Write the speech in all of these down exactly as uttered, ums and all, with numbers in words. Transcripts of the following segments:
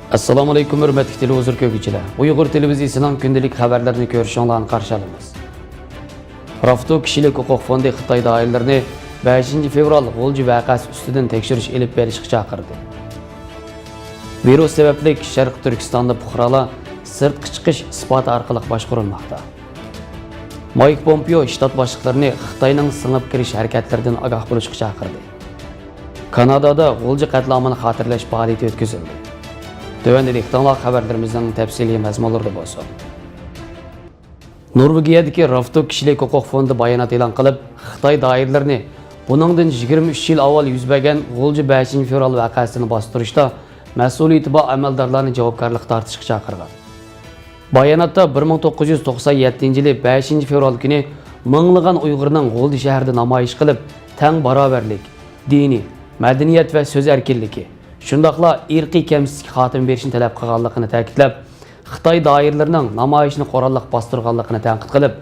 ئەسسالامۇئەلەيكۇم، ھۆرمەتلىك تېلېۋىزور كۆرگۈچىلەر! ئۇيغۇر تېلېۋىزىيىسىنىڭ كۈندىلىك خەۋەرلىرىنى كۆرۈشۈڭلارنى قارشى ئالىمىز. رافتو كىشىلىك ھوقۇق فوندى خىتاي دائىرىلىرىنى بەشىنچى فېۋرال غۇلجا ۋەقەسى ئۈستىدىن تەكشۈرۈش ئېلىپ بېرىشقا چاقىردى. ۋىرۇس سەۋەبلىك شەرقىي تۈركىستاندا پۇقرالار سىرتقا چىقىش ئىسپاتى ئارقىلىق باشقۇرۇلماقتا. مايك پومپېئو شتات باشلىقلىرىنى خىتاينىڭ سىڭىپ كىرىش ھەرىكەتلىرىدىن ئاگاھ بولۇشقا چاقىردى. كانادادا غۇلجا قەتلىئامىنى خاتىرىلەش پائالىيىتى ئۆتكۈزۈلدى. تۆۋەندە دىققىتىڭلار خەۋەرلىرىمىزنىڭ تەپسىلىي مەزمۇنلىرىدا بولسۇن. نورۋېگىيەدىكى رافتو كىشىلىك ھوقۇق فوندى بايانات ئېلان قىلىپ، خىتاي دائىرىلىرىنى بۇنىڭدىن يىگىرمە ئۈچ يىل ئاۋۋال يۈز بەرگەن غۇلجا بەشىنچى فېۋرال ۋەقەسىنى باستۇرۇشتا مەسئۇلىيىتى بار ئەمەلدارلارنى جاۋابكارلىققا تارتىشقا چاقىرغان. باياناتتا بىر مىڭ توققۇز يۈز توقسان يەتتىنچى يىلى بەشىنچى فېۋرال كۈنى مىڭلىغان ئۇيغۇرنىڭ غۇلجا شەھىرىدە نامايىش قىلىپ، تەڭ باراۋەرلىك، دىنىي، مەدەنىيەت ۋە سۆز ئەركىنلىكى، شۇنداقلا ئىرقىي كەمسىتىشكە خاتىمە بېرىشنى تەلەپ قىلغانلىقىنى تەكىتلەپ، خىتاي دائىرىلىرىنىڭ نامايىشنى قوراللىق باستۇرغانلىقىنى تەنقىد قىلىپ،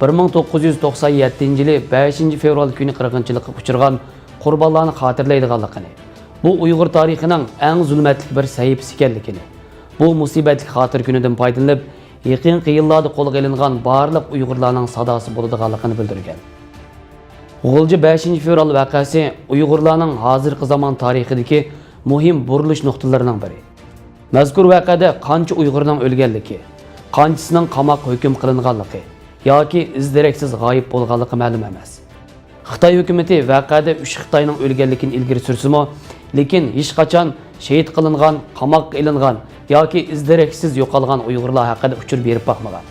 بىر مىڭ توققۇز يۈز توقسان يەتتىنچى يىلى بەشىنچى فېۋرال كۈنى قىرغىنچىلىققا ئۇچرىغان قۇربانلارنى خاتىرىلەيدىغانلىقىنى، بۇ ئۇيغۇر تارىخىنىڭ ئەڭ زۇلمەتلىك بىر سەھىپىسى ئىكەنلىكىنى، بۇ مۇسىبەتلىك خاتىرە كۈنىدىن پايدىلىنىپ، يېقىنقى يىللاردا قولغا ئېلىنغان بارلىق ئۇيغۇرلارنىڭ ساداسى بولىدىغانلىقىنى بىلدۈرگەن. غۇلجا بەشىنچى فېۋرال ۋەقەسى ئۇيغۇرلارنىڭ ھازىرقى زامان تارىخىدىكى مۇھىم بۇرۇلۇش نۇقتىلىرىنىڭ بىرى. مەزكۇر ۋەقەدە قانچە ئۇيغۇرنىڭ ئۆلگەنلىكى، قانچىسىنىڭ قاماققا ھۆكۈم قىلىنغانلىقى ياكى ئىز-دېرەكسىز غايىب بولغانلىقى مەلۇم ئەمەس. خىتاي ھۆكۈمىتى ۋەقەدە ئۈچ خىتاينىڭ ئۆلگەنلىكىنى ئىلگىرى سۈرسىمۇ، لېكىن ھېچقاچان شېھىت قىلىنغان، قاماققا ئېلىنغان ياكى ئىز-دېرەكسىز يوقالغان ئۇيغۇرلار ھەققىدە ئۇچۇر بېرىپ باقمىغان.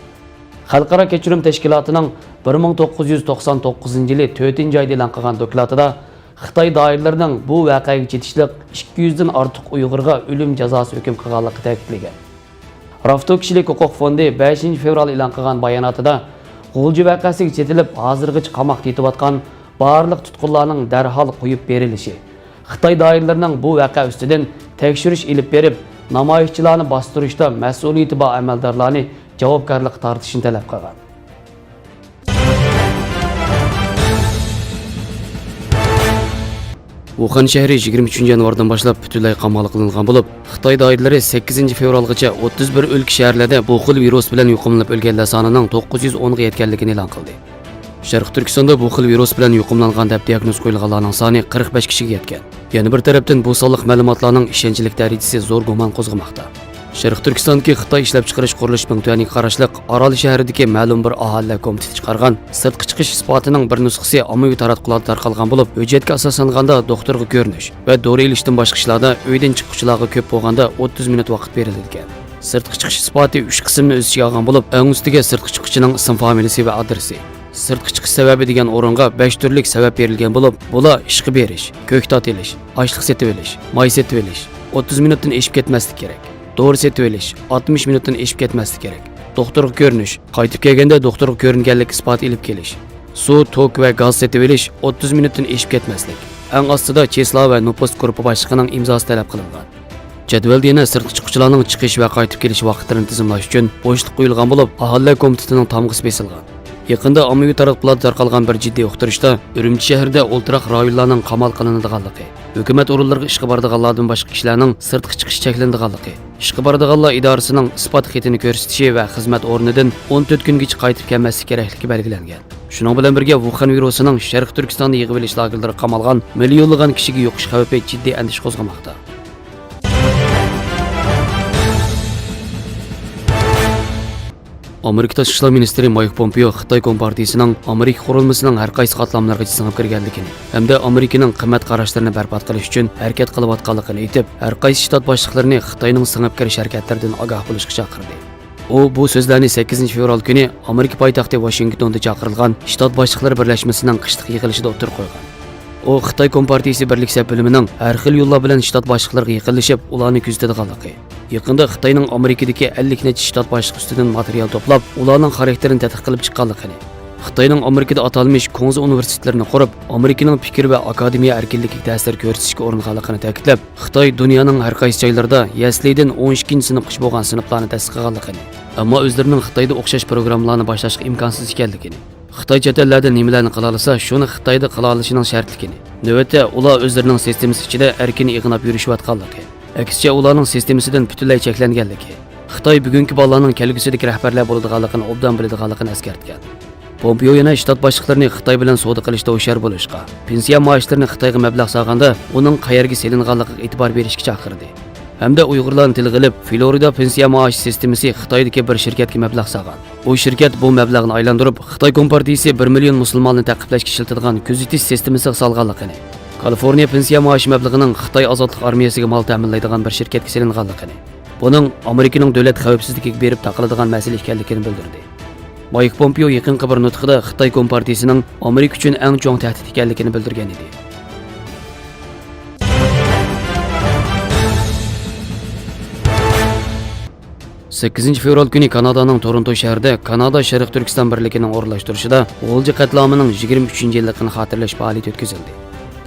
خەلقئارا كەچۈرۈم تەشكىلاتىنىڭ بىر مىڭ توققۇز يۈز توقسان توققۇزىنچى يىلى تۆتىنچى ئايدا ئېلان قىلغان دوكلاتىدا خىتاي دائىرىلىرىنىڭ بۇ ۋەقەگە چېتىشلىق ئىككى يۈزدىن ئارتۇق ئۇيغۇرغا ئۆلۈم جازاسى ھۆكۈم قىلغانلىقى تەكىتلىگەن. رافتو كىشىلىك ھوقۇق فوندى بەشىنچى فېۋرال ئېلان قىلغان باياناتىدا، غۇلجا ۋەقەسىگە چېتىلىپ، ھازىرغىچە قاماقتا يېتىۋاتقان بارلىق تۇتقۇنلارنىڭ دەرھال قويۇپ بېرىلىشى، خىتاي دائىرىلىرىنىڭ بۇ ۋەقە ئۈستىدىن تەكشۈرۈش ئېلىپ بېرىپ، نامايىشچىلارنى باستۇرۇشتا مەسئۇلىيىتى بار ئەمەلدارلارنى جاۋابكارلىققا تارتىشنى تەلەپ قىلغان. ۋۇخەن شەھىرى يىگىرمە ئۈچىنچى يانۋاردىن باشلاپ پۈتۈنلەي قامال قىلىنغان بولۇپ، خىتاي دائىرىلىرى سەككىزىنچى فېۋرالغىچە ئوتتۇز بىر ئۆلكە شەھەرلەردە بۇ خىل ۋىرۇس بىلەن يۇقۇملىنىپ ئۆلگەنلەر سانىنىڭ توققۇز يۈز ئونغا يەتكەنلىكىنى ئېلان قىلدى. شەرقىي تۈركىستاندا بۇ خىل ۋىرۇس بىلەن يۇقۇملانغان دەپ دىياگنوز قويۇلغانلارنىڭ سانى قىرىق بەش كىشىگە يەتكەن. يەنە بىر تەرەپتىن، بۇ سانلىق مەلۇماتلارنىڭ ئىشەنچلىك دەرىجىسى زور گۇمان قوزغىماقتا. شەرقىي تۈركىستاندىكى خىتاي ئىشلەپچىقىرىش قۇرۇلۇش مېڭە تۈەنىگە قاراشلىق ئارال شەھىرىدىكى مەلۇم بىر ئاھالىلەر كومىتېتى چىقارغان سىرتقا چىقىش ئىسپاتىنىڭ بىر نۇسخىسى ئاممىۋى تاراتقۇلاردا تارقالغان بولۇپ، ھۆججەتكە ئاساسلانغاندا، دوختۇرغا كۆرۈنۈش ۋە دورا ئېلىشتىن باشقا ئىشلاردا ئۆيدىن چىققۇچىلارغا كۆپ بولغاندا ئوتتۇز مىنۇت ۋاقىت بېرىلىدىكەن. سىرتقا چىقىش ئىسپاتى ئۈچ قىسىمنى ئۆز ئىچىگە ئالغان بولۇپ، ئەڭ ئۈستىگە سىرتقا چىققۇچىنىڭ ئىسىم فامىلىسى ۋە ئادرېسى، سىرتقا چىقىش سەۋەبى دېگەن ئورۇنغا بەش تۈرلۈك سەۋەب بېرىلگەن بولۇپ، بۇلار ئىشقا بېرىش، كۆكتات ئېلىش، ئاشلىق سېتىۋېلىش، ماي سېتىۋېلىش، ئوتتۇز مىنۇتتىن ئېشىپ كەتمەسلىك كېرەك. دورا سېتىۋېلىش، ئاتمىش مىنۇتتىن ئېشىپ كەتمەسلىك كېرەك. دوختۇرغا كۆرۈنۈش، قايتىپ كەلگەندە دوختۇرغا كۆرۈنگەنلىك ئىسپاتى ئېلىپ كېلىش، سۇ، توك ۋە گاز سېتىۋېلىش، ئوتتۇز مىنۇتتىن ئېشىپ كەتمەسلىك. ئەڭ ئاستىدا چېسلا ۋە نوپۇس گۇرۇپپا باشلىقىنىڭ ئىمزاسى تەلەپ قىلىنغان. جەدۋەلدە يەنە سىرتقا چىققۇچىلارنىڭ چىقىش ۋە قايتىپ كېلىش ۋاقىتلىرىنى تىزىملاش ئۈچۈن بوشلۇق قويۇلغان بولۇپ، ئاھالىلەر كومىتېتىنىڭ تامغىسى بېسىلغان. يېقىندا ئاممىۋى تاراتقۇلاردا تارقالغان بىر جىددىي ئۇقتۇرۇشتا، ئۈرۈمچى شەھىرىدە ئولتۇراق رايونلارنىڭ قامال قىلىنىدىغانلىقى، ھۆكۈمەت ئورۇنلىرىغا ئىشقا بارىدىغانلاردىن باشقا كىشىلەرنىڭ سىرتقا چىقىشى چەكلىنىدىغانلىقى، ئىشقا بارىدىغانلار ئىدارىسىنىڭ ئىسپات خېتىنى كۆرسىتىشى ۋە خىزمەت ئورنىدىن ئون تۆت كۈنگىچە قايتىپ كەلمەسلىك كېرەكلىكى بەلگىلەنگەن. شۇنىڭ بىلەن بىرگە، ۋۇخەن ۋىرۇسىنىڭ شەرقىي تۈركىستاندا يىغىۋېلىش لاگېرلىرىغا قامالغان مىليونلىغان كىشىگە يۇقۇش خەۋپى جىددىي ئەندىشە قوزغىماقتا. ئامېرىكا تاشقى ئىشلار مىنىستىرى مايك پومپېئو خىتاي كومپارتىيىسىنىڭ ئامېرىكا قۇرۇلمىسىنىڭ ھەر قايسى قاتلاملىرىغىچە سىڭىپ كىرگەنلىكىنى ھەمدە ئامېرىكىنىڭ قىممەت قاراشلىرىنى بەربات قىلىش ئۈچۈن ھەرىكەت قىلىۋاتقانلىقىنى ئېيتىپ، ھەر قايسى شتات باشلىقلىرىنى خىتاينىڭ سىڭىپ كىرىش ھەرىكەتلىرىدىن ئاگاھ بولۇشقا چاقىردى. ئۇ بۇ سۆزلەرنى سەككىزىنچى فېۋرال كۈنى ئامېرىكا پايتەختى ۋاشىنگتوندا چاقىرىلغان شتات باشلىقلىرى بىرلەشمىسىنىڭ قىشلىق يىغىلىشىدا ئوتتۇرىغا قويغان. ئۇ خىتاي كومپارتىيىسى بىرلىك سەپ بۆلۈمىنىڭ ھەر خىل يوللار بىلەن شتات باشلىقلىرىغا يېقىنلىشىپ، ئۇلارنى كۆزىتىدىغانلىقى، يېقىندا خىتاينىڭ ئامېرىكىدىكى ئەللىك نەچچە شتات باشلىقى ئۈستىدىن ماتېرىيال توپلاپ، ئۇلارنىڭ خاراكتېرىنى تەتقىق قىلىپ چىققانلىقىنى، خىتاينىڭ ئامېرىكىدا ئاتالمىش كۇڭزى ئۇنىۋېرسىتېتلىرىنى قۇرۇپ، ئامېرىكىنىڭ پىكىر ۋە ئاكادېمىيە ئەركىنلىكىگە تەسىر كۆرسىتىشكە ئۇرۇنغانلىقىنى تەكىتلەپ، خىتاي دۇنيانىڭ ھەر قايسى جايلىرىدا يەسلىدىن ئون ئىككىنچى سىنىپقىچە بولغان سىنىپلارنى تەسىس قىلغانلىقىنى، ئەمما ئۆزلىرىنىڭ خىتايدا ئوخشاش پروگراممىلارنى باشلاشقا ئىمكانسىز ئىكەنلىكىنى، خىتاي چەت ئەللەردە نېمىلەرنى قىلالىسا، شۇنى خىتايدا قىلالىشىنىڭ شەرتلىكىنى، نۆۋەتتە ئۇلار ئۆزلىرىنىڭ سىستېمىسى ئىچىدە ئەركىن ئېغىناپ يۈرۈشۈۋاتقانلىقى، ئەكسىچە، ئۇلارنىڭ سىستېمىسىدىن پۈتۈنلەي چەكلەنگەنلىكى، خىتاي بۈگۈنكى بالىلارنىڭ كەلگۈسىدىكى رەھبەرلەر بولىدىغانلىقىنى ئوبدان بىلىدىغانلىقىنى ئەسكەرتكەن. پومپېئو يەنە شتات باشلىقلىرىنى خىتاي بىلەن سودا قىلىشتا ھوشيار بولۇشقا، پېنسىيە مائاشلىرىنى خىتايغا مەبلەغ سالغاندا ئۇنىڭ قەيەرگە سېلىنغانلىقىغا ئېتىبار بېرىشكە چاقىردى. ھەمدە ئۇيغۇرلارنى تىلغا ئېلىپ، فلورىدا پېنسىيە مائاش سىستېمىسى خىتايدىكى بىر شىركەتكە مەبلەغ سالغان. ئۇ شىركەت بۇ مەبلەغنى ئايلاندۇرۇپ، خىتاي كومپارتىيىسى بىر مىليون مۇسۇلماننى تەقىبلەشكە ئىشلىتىدىغان كۆزىتىش سىستېمىسىغا سالغانلىقىنى، كالىفورنىيە پېنسىيە مائاش مەبلىغىنىڭ خىتاي ئازادلىق ئارمىيەسىگە مال تەمىنلەيدىغان بىر شىركەتكە سېلىنغانلىقىنى، بۇنىڭ ئامېرىكىنىڭ دۆلەت خەۋپسىزلىكىگە بېرىپ تاقىلىدىغان مەسىلە ئىكەنلىكىنى بىلدۈردى. مايك پومپېئو يېقىنقى بىر نۇتقىدا خىتاي كومپارتىيىسىنىڭ ئامېرىكا ئۈچۈن ئەڭ چوڭ تەھدىت ئىكەنلىكىنى بىلدۈرگەن ئىدى. سەككىزىنچى فېۋرال كۈنى كانادانىڭ تورونتو شەھىرىدە كانادا شەرقىي تۈركىستان بىرلىكىنىڭ ئورۇنلاشتۇرۇشىدا غۇلجا قەتلىئامىنىڭ يىگىرمە ئۈچىنچى يىللىقىنى خاتىرىلەش پائالىيىتى ئۆتكۈزۈلدى.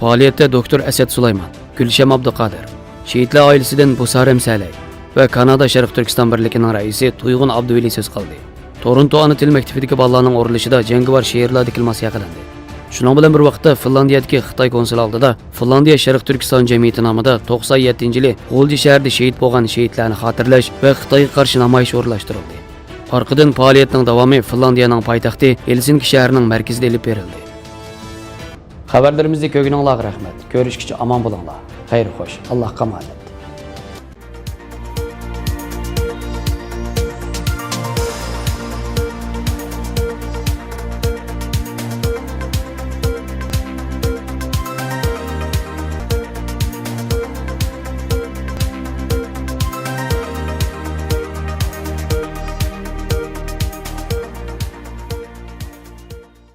پائالىيەتتە دوكتور ئەسەت سۇلايمان، گۈلشەم ئابدۇقادىر، شېھىتلەر ئائىلىسىدىن بۇسارەم سەلەي ۋە كانادا شەرقىي تۈركىستان بىرلىكىنىڭ رەئىسى تۇيغۇن ئابدۇۋەلى سۆز قىلدى. تورونتو ئانا تىل مەكتىپىدىكى بالىلارنىڭ ئورۇنلىشىدا جەڭگىۋار شېئىرلاردىكى ئىلماس يەكۈنلەندى. شۇنىڭ بىلەن بىر ۋاقىتتا، فىنلاندىيەدىكى خىتاي كونسۇلى ئالدىدا فىنلاندىيە شەرقىي تۈركىستان جەمئىيىتى نامىدا توقسان يەتتىنچى يىلى غۇلجا شەھىرىدە شېھىت بولغان شېھىتلەرنى خاتىرىلەش ۋە خىتايغا قارشى نامايىش ئورۇنلاشتۇرۇلدى. ئارقىدىن پائالىيەتنىڭ داۋامى فىنلاندىيەنىڭ پايتەختى ھېلسىنكى شەھىرىنىڭ مەركىزىدە ئېلىپ بېرىلدى. خەۋەرلىرىمىزنى كۆرگىنىڭلارغا رەھمەت. كۆرۈشكىچە ئامان بولۇڭلار. خەير خوش. ئاللاھقا ئامانەت.